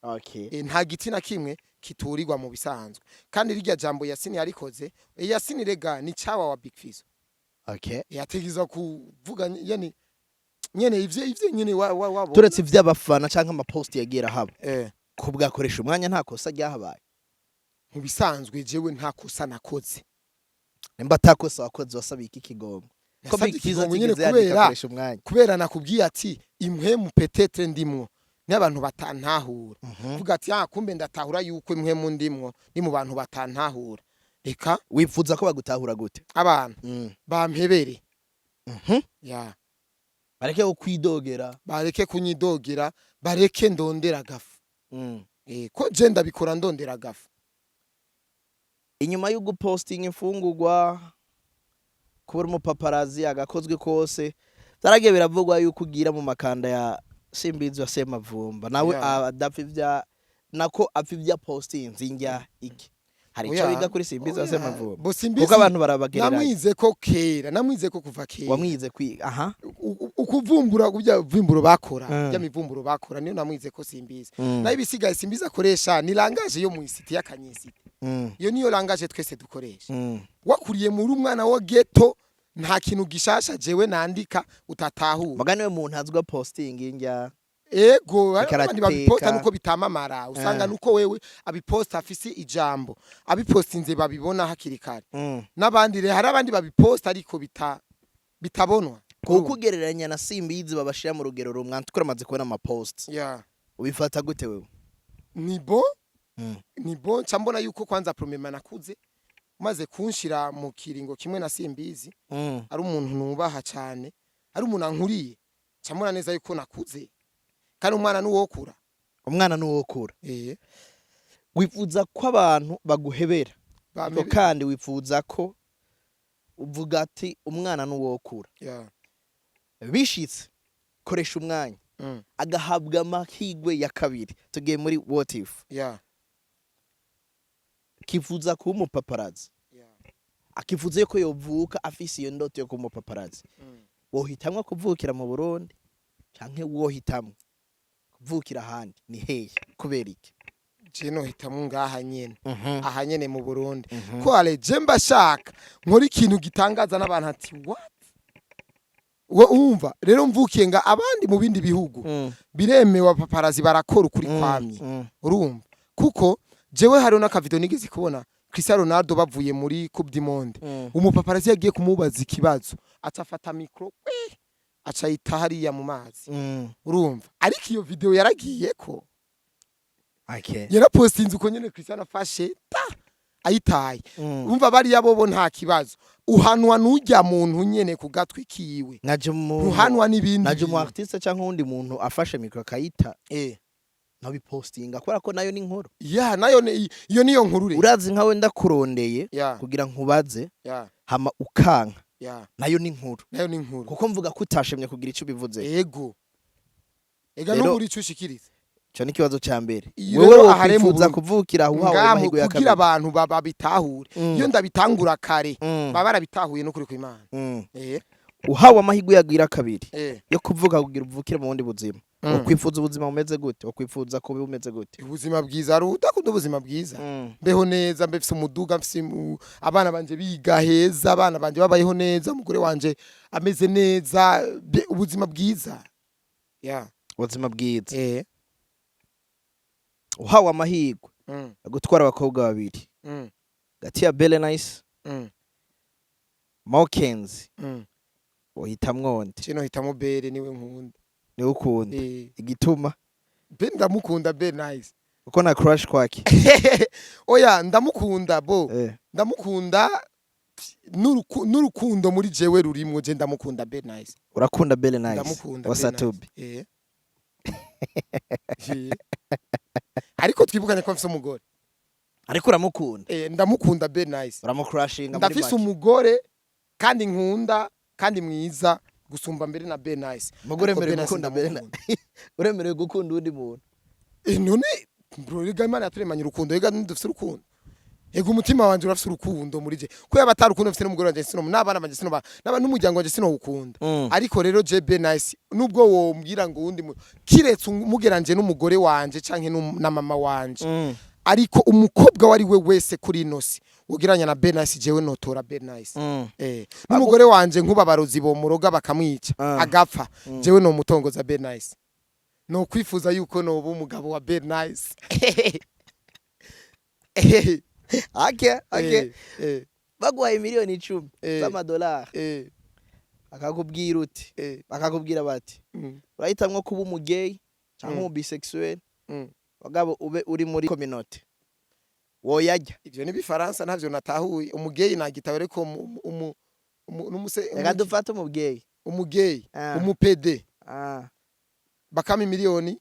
Nta giti na kimwe kiturirwa mu bisanzwe. Kandi rirya jambo Yasini yarikoze. Yasini rega ni chawa wa Big Fizzo. Yategeza kuvuga yani nyene ivyo nyene wa wabo. Turetse ivy'abafana canke amapost yagiye arahaba, kubwakoresha umwanya nta kosa ryahabaye? Mu bisanzwe jewe nta kosa nakoze. Nimba atakosa wakoze, wasabiye iki kigongo ko Nasabye Big Fizzo ikigongo nyene atigeze yandika kubera akoresha umwanya? Kubera nakubwiye ati impwemu peut-être ndimwo n'abantu batantahura. Vuga ati: "Ah, kumbe ndatahura yuko impwemu ndimwo ni mu bantu batantahura, reka." Wifuza ko bagutahura gute? Abantu bampebere. Ya. Bareke kukwidogera. Bareke kunyidogera, bareke ndondera agafu. Ko je ndabikora ndondera agafu. Inyuma yo gupostinga imfungurwa, kubura umupaparazi agakozwe kose, byaragiye biravugwa yuko ugira mu makanda ya Simbizi wa Semavumba nawe, adapfa ivya nako apfa ivya postinze indya iki. Hari ico Oya. wiga kuri Simbizi wa Oya. Semavumba? Bo Simbizi Kuko abantu barabagereranya. Namwize ko kera, namwize ko kuva kera. Wamwize kwiga aha? Ukuvumbura kubya vimburo bakora, bya mivumburo bakora, niyo namwize ko Simbizi. Nayo ibisigaye Simbizi akoresha ni langage yo mu isiti y'akanyesiti. Iyo niyo langage twese dukoresha. Wakuriye muri umwana wa ghetto, nta kintu gishasha jewe nandika utatahura. Mugani we muntu azwa posting njya. Ego, hari abandi Ikarateka. babiposta nuko bitamamara, usanga nuko wewe abiposta afise ijambo, abipostinze babibona hakiri kare. N'abandi rero, hari abandi babiposta ariko bitabonwa. Kuko ugereranya na Simbizi, babashira mu rugero rumwe, turamaze kubona ama posts. Ubifata gute wewe? Ni bon. Ni bon, nca mbona yuko kwanza premièrement nakuze, maze kunshira mu kiringo kimwe na Simbizi, ari umuntu nubaha cyane, ari umuntu ankuriye, nca mbona neza yuko nakuze, kandi umwana nuwokura. Umwana nuwokura. Eh. Wifuza ko abantu baguhebera? Bame. Ariko kandi wifuza ko uvuga ati umwana nuwokura. Bishitse koresha umwanya, agahabwa amahirwe ya kabiri, tugiye muri what if, kifuza kuba umupaparazzi, akifuza yuko yovuka afise iyo ndoto yo kuba umupaparazzi, wohitamwo kuvukira mu Burundi canke wohitamwo kuvukira ahandi? Ni hehe? Kubera iki? Je nohitamwo ngaha nyene, aha nyene mu Burundi, ko ale je mba shaka nkora ikintu gitangaza n'abantu ati what. Wo umva rero mvukiye nga abandi mu bindi bihugu biremewe, abapaparazzi barakora ukuri kwamye. Urumva, kuko jewe hariho n'akavideo nigeze kubona Cristiano Ronaldo bavuye muri Coupe du Monde, umupaparazzi yagiye kumubaza ikibazo, aca afata micro, aca yita hariya mu mazi. Urumva, ariko iyo video yaragiye ko yarapostinze uko nyene Cristiano afashe ta ayitaye. Urumva, bariya bobo nta kibazo, uhanwa n'ujya muntu nyene ku gatwi kiwe. Naje mu Ntuhanwa n'ibindi naje mu bintu. artiste cyangwa uwundi muntu afashe micro akayita, nkabipostinga kubera ko nayo ni inkuru. Ya, nayo iyo niyo nkuru rero. Urazi nkawe ndakurondeye kugira nkubaze, hama ukanka, nayo ni inkuru. Nayo ni inkuru. Kuko mvuga ko utashemye kugira icyo ubivuze. Ego ega. Rero- N'uburi ico ushikiriza. Ico ni ikibazo ca mbere. Iyo Wewe rero aha rero mu wokwifuza Burundi, kuvukira aho uhawe ngaho amahirwe ya kugira kabiri? abantu babitahure. Iyo ndabitangura kare, baba barabitahuye n'ukuri kw'Imana. Uhawe amahirwe yagira kabiri yo kuvuga kugira uvukire mu bundi buzima, wokwifuza ubuzima bumeze gute? Wokwifuza kuba bumeze gute? Ubuzima bwiza, hari udakunda ubuzima bwiza? Mbeho neza, mbe mfise umuduga, mfise abana banje biga heza, abana banje babayeho neza, umugore wanje ameze neza, ubuzima bwiza, ya. Ubuzima bwiza. Uhawe amahirwe yo gutwara abakobwa babiri, hagati ya Belle Nice, Mokenzi, wohitamwo nde? Kino hitamo Bere, niwe nkunda. Niwe ukunda? Eh. Igituma? Be ndamukunda Bere Nice. Uko na crush kwake? Oya, ndamukunda bo. Ndamukunda n'urukundo muri jewe rurimwo, je ndamukunda Bere Nice. Urakunda Belle Nice? Ndamukunda Wa Belle Nice. Satubi? Eh. Eh. Ariko twibukanye ko mfise umugore. Ariko uramukunda? Eh, ndamukunda Belle Nice. Uramucrushinga muri Ndafise make. umugore kandi nkunda kandi mwiza gusumba mbere na Belle Nice. Umugore Ariko uremerewe Belle Nice gukunda Belle? ndamukunda. Uremerewe gukunda uwundi muntu? Eh, none bro, rega Imana yaturemanye urukundo, rega dufise urukundo. Ego, umutima wanje urafise urukundo muri je. Ko yaba atari urukundo mfise n'umugore wanje sino, n'abana banje sino, n'aba n'umuryango wanje sino ukunda. Ariko rero je Belle Nice, nubwo wombwira ngo uwundi kiretse umugeranje n'umugore wanje canke na mama wanje. Ariko umukobwa wari we wese kuri ino si ugereranya na Belle Nice, jewe notora Belle Nice. N'umugore wanje nkubabarozi bomuroga bakamwica, agapfa, jewe no mutongoza Belle Nice. No kwifuza yuko noba umugabo wa Belle Nice. Okay. Baguhaye miliyoni 10 z'amadolari, akakubwira uti, bakakubwira bati urahitamwo kuba umugeyi cyangwa umubisexuel, bagabo ube uri muri communauté, woyajya? Ivyo ni bifaransa, ntavyo natahuye. Umugeyi nagitawe, ariko Reka dufate umugeyi. Umugeyi. Ah. Umupede. Ah. Bakama miliyoni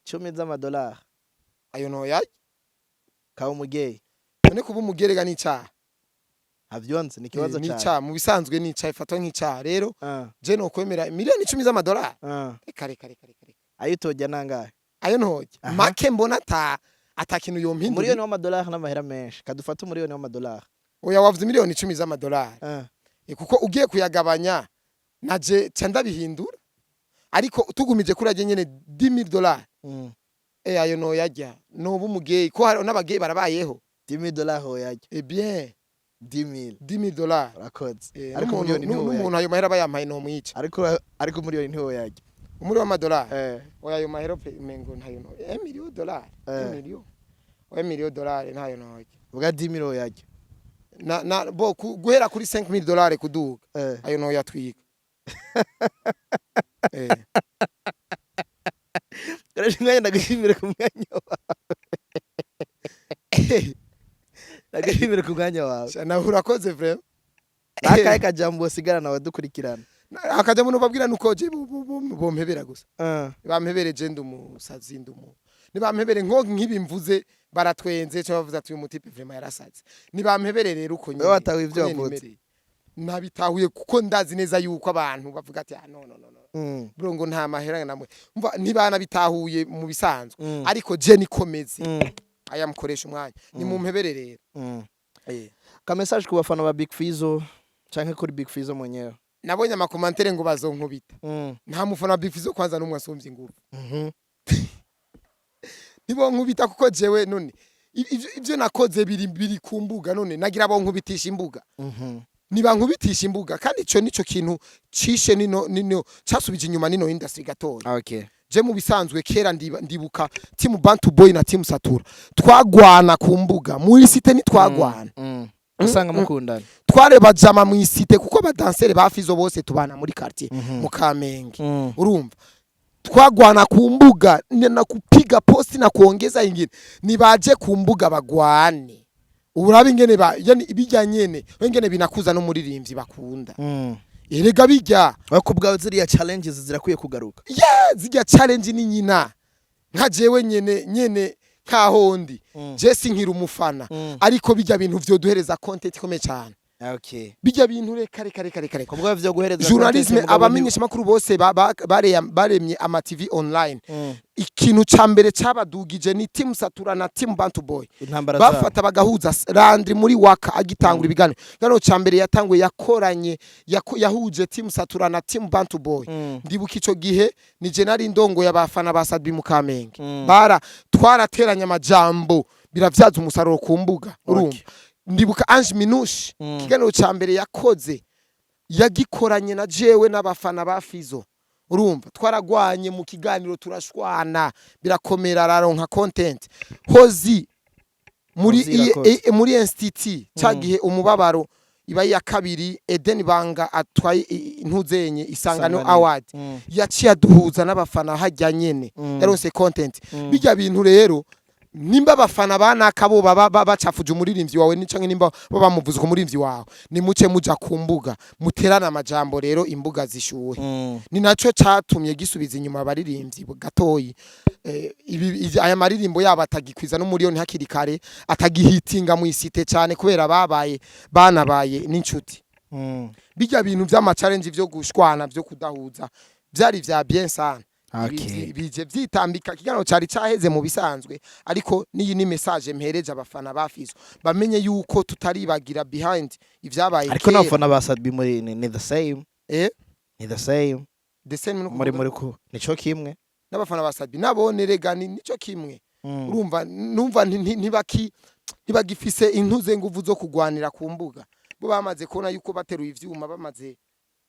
10 z'amadolari. Ayo noyarya. Kaba umugeyi. None kuba umugerega n'icaha? Havyonse ni ikibazo Ni cyane. icaha mu bisanzwe, ni icaha, ifatwa nk'icaha. Rero je nokwemera miliyoni 10 z'amadolari? Reka, reka, reka, reka, reka. Ayo utojya nangahe? Ayo ntojya Aha. make mbona ata Ata kintu yompindura. 1 miliyoni w'amadolari n'amahera menshi. Kadufate 1 miliyoni w'amadolari. Oya, wavuze 10 miliyoni z'amadolari. Kuko ugiye kuyagabanya naje ca ndabihindura, ariko tugumije kuri ajye nyene 10000 dollars, ayo noyarya, noba umugeyi, ko hari n'abageyi barabayeho. 10 000 dollars hoyarya? Eh bien. 10 000. 10000 dollars. Urakoze. Ariko Ariko 1 miliyoni ntiwoyarya. n'umuntu ayo mahera bayampaye nomwica. Ariko 1 miliyoni ntiwoyarya. Umuri w'amadolari? Eh. Oya, ayo mahera pe, umengo ntayo no 1 million dollars. 1 million, oya, 1 million dollars ntayo noyarya. Vuga 10 000 hoyarya. Na bo guhera kuri 5000 dollars kuduga, ayo noyatwika. Koresha umwanya, ndagushimire ku mwanya wawe. Ndagushimire ku mwanya wawe. Sha, nawe urakoze vraiment. Nakahe kajambo usigarana abadukurikirana? Akajya mu babwira nuko je bompebera gusa. Bampebereje, ndi umusazi, ndi umu nibampebere nko nk'ibi mvuze baratwenze cyo bavuze ati uyu mutipe vraiment yarasaze. Nibampebere rero uko nyene. Wewe watahuye ivyo Uko nyene wavuze? nimereye. Nabitahuye kuko ndazi neza yuko abantu bavuga ati ah, no no no no, bro, ngo nta mahera namwe mva ntibanabitahuye mu bisanzwe, ariko je nikomeze, aya mukoresha umwanya ni mumpebere rero. Ka message ku bafana ba Big Fizzo canke kuri Big Fizzo mwenyewe. Nabonye ama commentaires ngo bazonkubita. Nta mufana wa Big Fizzo kwanza n'umwe asumbye ingufu. Ntibonkubita kuko jewe none ivyo nakoze biri ku mbuga, none nagira bonkubitisha imbuga. Nibankubitisha imbuga, kandi ico nico kintu cishe nino casubije inyuma nino industry gatoya. Je mu bisanzwe kera ndibuka team Bantu Boy na team Satura twagwana ku mbuga, muri cité ntitwagwana. Usanga mukundana. Twareba jama mu cité kuko abadansere ba Fizo bose tubana muri quartier mu Kamenge. Urumva twagwana ku mbuga na kupiga posti na kuongeza ingine. Nibaje ku mbuga bagwane, urabe ingene ba yani bijya nyene wengene binakuza n'umuririmbyi bakunda. Erega bijya. Ariko ubwawe ziriya challenges zirakwiye kugaruka? Yeah, zijya challenge ni nyina nka jewe nyene nyene nkaho ndi. Je sinkira umufana, ariko bijya bintu vyoduhereza content ikomeye cyane. Bijya bintu, reka reka reka reka reka. Kubwa vyo guhereza Journalisme, content, mugabo abamenyesha makuru bose baremye ama TV online, ikintu ca mbere cabadugije ni team Satura na team Bantu Boy. Intambara zabo. Bafata bagahuza Landry muri waka agitangura ibiganiro, ibiganiro ca mbere yatanguye yakoranye yahuje team Satura na team Bantu Boy. Ndibuka ico gihe ni je nari ndongo y'abafana ba Sadbi mu Kamenge. Bara twarateranye amajambo, biravyaza umusaruro ku mbuga, urumva. Ndibuka Ange Minouche, ikiganiro ca mbere yakoze yagikoranye na jewe n'abafana ba Fizo, urumva twaragwanye mu kiganiro, turashwana birakomera, araronka content. Hozi muri Hozi irakoze. Muri institut ca gihe umubabaro iba iya kabiri, Eden Banga atwaye intuzenye Isangano Isanganiro. Award, yaciye aduhuza n'abafana hajya nyene, yaronse content. Bijya bintu rero, nimba abafana banaka bo baba bacafuje umuririmbyi wawe ni canke nimba bo bamuvuze ku muririmbyi wawe, nimuce muja ku mbuga muterana amajambo rero, imbuga zishuhe. Ni naco catumye gisubiza inyuma abaririmbyi gatoyi. Aya maririmbo yabo atagikwiza n'umuriyoni hakiri kare, atagihitinga mu isite cyane kubera babaye banabaye n'inshuti. Bijya bintu vy'ama challenge vyo gushwana, vyo kudahuza, vyari vya bien sana. Bije vyitambika ikiganiro cari caheze mu bisanzwe, ariko niyi ni message mpereje abafana ba Fizo, bamenye yuko tutaribagira behind ivyabaye Ariko kera. n'abafana ba Sadbi muri ni the same. Ni the same. The same no Muri kuvuga? muri ku nico kimwe. N'abafana ba Sadbi nabone rega nico kimwe. Urumva numva ntibagifise intuze nguvu zo kugwanira ku mbuga. Bo bamaze kubona yuko bateruye ivyuma, bamaze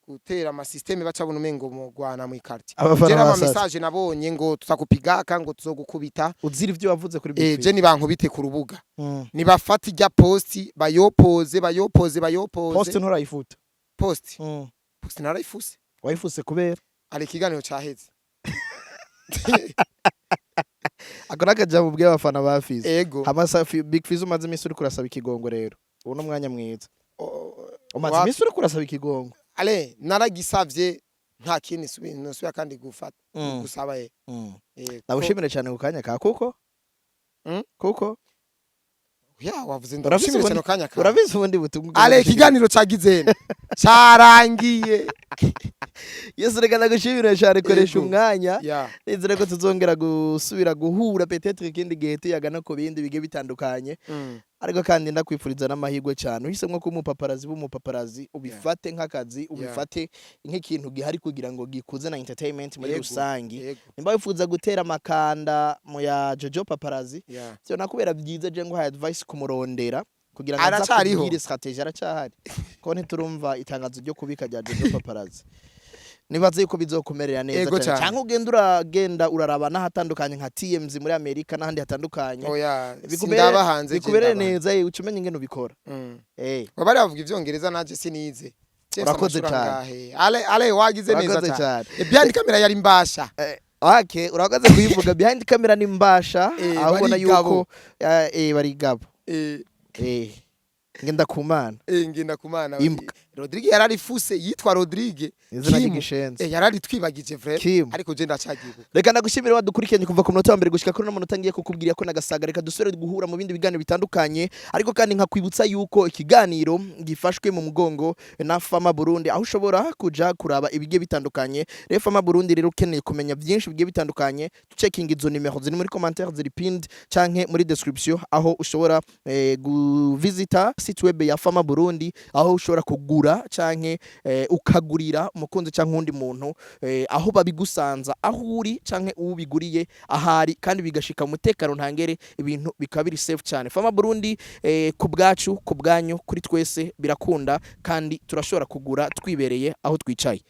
gutera ama système, baca bona umengo mu gwana mu quartier. Abafana Jera ba ama Sadbi. message nabonye ngo tuzakupigaka, ngo tuzogukubita. Uzira ivyo wavuze kuri Big Fizzo. Je nibankubite ku rubuga. Nibafata ijya posti bayopoze, bayopoze, bayopoze. Post nturayifuta? Post, post narayifuse. Wayifuse kubera? Ari ikiganiro caheze. Ako nakajambo ubwiye abafana ba Fizzo. Ego. Hama Big Fizzo, umaze iminsi uriko urasaba ikigongo rero, ubu ni umwanya mwiza. Umaze iminsi uriko urasaba ikigongo. Ale naragisavye, nta kindi nosubira kandi gufata gusaba ye. Ndagushimire cyane ku kanya ka kuko kuko Ya wavuze Urabizi ndagushimire cyane kanya ka urabizi ubundi butumwa Ale ugomba ikiganiro cagizene carangiye. Yesu, reka ndagushimire cyane, koresha Yego. umwanya. Nizere ko tuzongera gusubira guhura peut-être ikindi gihe, tuyaga no ku bindi bigiye bitandukanye. Ariko kandi ndakwifuriza n'amahirwe cyane. Uhisemo kuba umupaparazi, b'umupaparazi, ubifate nk'akazi, ubifate nk'ikintu gihari kugira ngo gikuze na entertainment muri rusangi. Nimba wifuza gutera amakanda mu ya Jojo Paparazi, byo nakubera byiza. Je nguhaye advice kumurondera kugira ngo aza Aracariho? Akubwire strategy. Aracyahari, ko ntiturumva itangazo ryo kubika rya Jojo Paparazi. Nibaze yuko bizokumerera neza Ego cyane, cyane. cyangwa ugenda uragenda uraraba n'ahatandukanye nka TMZ muri Amerika n'ahandi hatandukanye. Oya, sindaba hanze, je Bikuberere ndaba. neza, uca umenya ingene ubikora. Bari bavuga ivyongereza, nanje sinize. Je mfise Urakoze amashuri cyane. angahe? Ale ale, wagize neza Urakoze cyane. cyane. Behind camera yari Mbasha. Okay, urakoze kuyivuga. Behind camera ni Mbasha. Aho ubona Barigabo. yuko barigabo. Ngenda kumana. Ngenda kumana. Imbwa. Rodrigue yararifuse, yitwa Rodrigue. Izina Kim. ry'igishenzi. Yararitwibagije vrai. Kim. Ariko je ndacyagibuka. Reka ndagushimire wadukurikiranye kuva ku munota wa mbere gushika kuri uno munota ngiye kukubwira ko nagasaga. Reka dusubire guhura mu bindi biganiro bitandukanye, ariko kandi nkakwibutsa yuko ikiganiro gifashwe mu mugongo na Fama Burundi, aho ushobora kuja kuraba ibigiye bitandukanye. Rero Fama Burundi rero, ukeneye kumenya byinshi bigiye bitandukanye, checking izo nimero ziri muri commentaire, ziri pinned canke muri description, aho ushobora guvisita site web ya Fama Burundi, aho ushobora kugura canke ukagurira umukunzi canke uwundi muntu, aho babigusanza aho uri canke uwubiguriye ahari, kandi bigashika mu mutekano ntangere, ibintu bikaba biri safe cyane. Fama Burundi, ku bwacu, ku bwanyu, kuri twese birakunda, kandi turashobora kugura twibereye aho twicaye.